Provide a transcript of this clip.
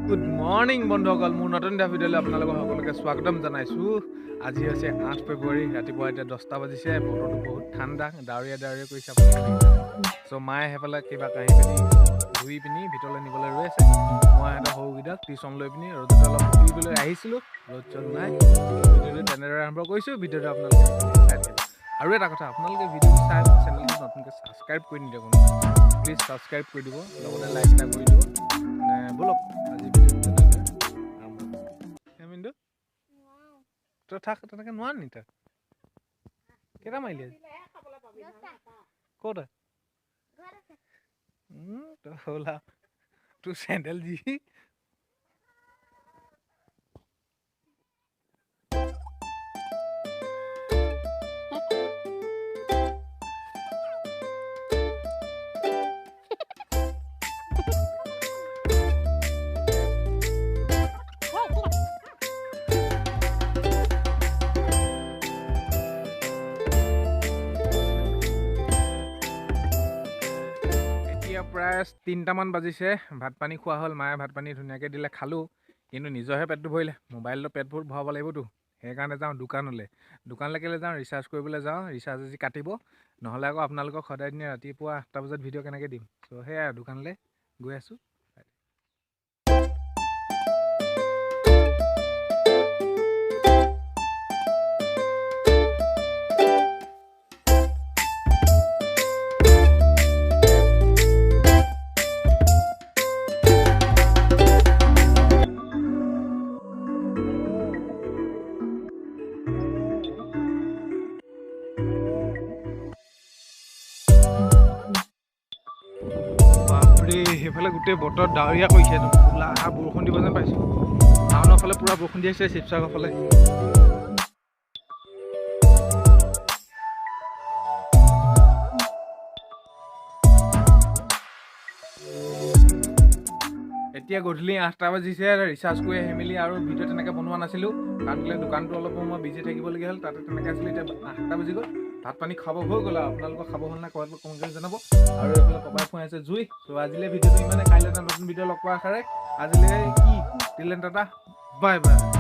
Good morning বন্ধুসকল, মোৰ নতুন এটা ভিডিঅ'লৈ আপোনালোকক সকলোকে স্বাগতম জনাইছোঁ। আজি হৈছে 8 ফেব্ৰুৱাৰী, ৰাতিপুৱা এতিয়া 10টা বাজিছে। বতৰটো বহুত ঠাণ্ডা, ডাৱৰীয়া ডাৱৰীয়া কৰিছে আপোনালোকে। চ' মায়ে সেইফালে কিবা কাঁহী পিনি ধুই পিনি ভিতৰলৈ নিবলৈ ৰৈ আছে। মই এটা সৰুকেইটাক টিউশ্যন লৈ পিনি ৰ'দত অলপ ফুৰিবলৈ আহিছিলোঁ, ৰ'দ চ'দ নাই। ভিডিঅ'টো তেনেদৰে আৰম্ভ কৰিছোঁ, ভিডিঅ'টো আপোনালোকে চাই থাকিব। আৰু এটা কথা, আপোনালোকে ভিডিঅ'টো চাই মোৰ চেনেলটো নতুনকৈ ছাবস্ক্ৰাইব কৰি নিদিয়ে কোনো, প্লিজ ছাবস্ক্ৰাইব কৰি দিব, লগতে লাইক এটা কৰি দিব। মানে ব'লক আজি ভিডিঅ'টো তেনেদৰে আৰম্ভ কৰোঁ। মিন্দু তই থাক, তেনেকৈ নোৱাৰ নি? তই কেইটা মাৰিলি আজি? ক'ত তই হ'ল আৰু তোৰ চেণ্ডেল যি। প্ৰায় 3টামান বাজিছে, ভাত পানী খোৱা হ'ল। মায়ে ভাত পানী ধুনীয়াকৈ দিলে, খালোঁ, কিন্তু নিজৰহে পেটটো ভৰিলে, মোবাইলটো পেটবোৰ ভৰাব লাগিবতো। সেইকাৰণে যাওঁ দোকানলৈ। দোকানলৈ কেলৈ যাওঁ? ৰিচাৰ্জ কৰিবলৈ যাওঁ। ৰিচাৰ্জ আজি কাটিব, নহ'লে আকৌ আপোনালোকক সদায় দিনে ৰাতিপুৱা 8টা বজাত ভিডিঅ' কেনেকৈ দিম। চ' সেয়াই দোকানলৈ গৈ আছোঁ। সেইফালে গোটেই বতৰ ডাৱৰীয়া কৰিছে, একদম কোলা বৰষুণ দিব যেন পাইছোঁ। টাউনৰ ফালে পূৰা বৰষুণ দি আছে, শিৱসাগৰ ফালে। এতিয়া গধূলি 8টা বাজিছে, ৰিচাৰ্জ কৰি আহি মেলি আৰু ভিডিঅ' তেনেকৈ বনোৱা নাছিলোঁ, কাৰণ কেলৈ দোকানটো অলপ সময় বিজি থাকিবলগীয়া হ'ল, তাতে তেনেকৈ আছিলে। এতিয়া 8টা বাজি গ'ল, ভাত পানী খাব হৈ গ'ল। আৰু আপোনালোকৰ খাব হ'ল নাই ক'ৰবাত কমেণ্ট কৰি জনাব। আৰু এইফালে পাপাই ফুৱাই আছে জুই। ত' আজিলৈ ভিডিঅ'টো ইমানে, কাইলৈ এটা নতুন ভিডিঅ' লগ পোৱাৰ আশাৰে আজিলৈ কি দিলে, টাটা, বাই বাই।